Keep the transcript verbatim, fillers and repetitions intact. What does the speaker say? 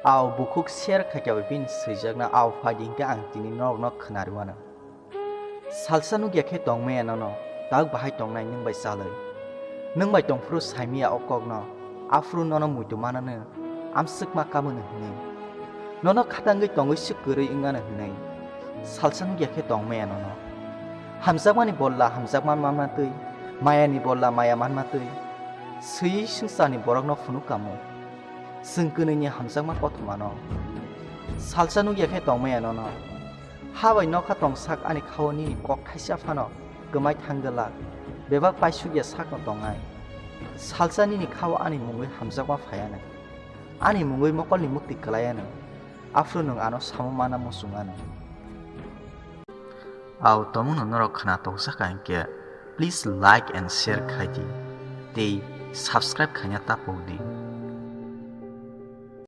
Au bukhuk share khaikya bai bini swijakna au phaidi hinkhe ang tini norokno khwnarwano. Salsa nukya khe tongmaya nono, tak bahai tongnai nwng bai chalwi. Nwng bai tongphuru saimaya o kokno, aphuru nono muitu manano, amswkma kamono hwnwi. Nono khatangwi tongwi swk kwrwi wngmano hwnwi. Salsa nukya khe tongmaya nono. Hamjakmani bolla hamjakma manma twi, mayani bolla maya manma twi. Swiwi swngcharni borokno phunuk kamo. Chwng kwnwini hamjakma kothomano. Salsa nukya khe tongmaya nono. Ha bai nokha tongsak ani khao nini kok thaisa phano kwmai thangdwlak. Bebak paisukya sakno tongnai. Salsa nini khao ani mungwi hamjakma phaiyanw. Ani mungwi mokolni mukti kwlaiyanw. Aphuru nwng ano samo mana muchungano. Au tomono norok khna tongsa kha hinkhe, please like and share khai di. Tei subscribe khaina ta pok di.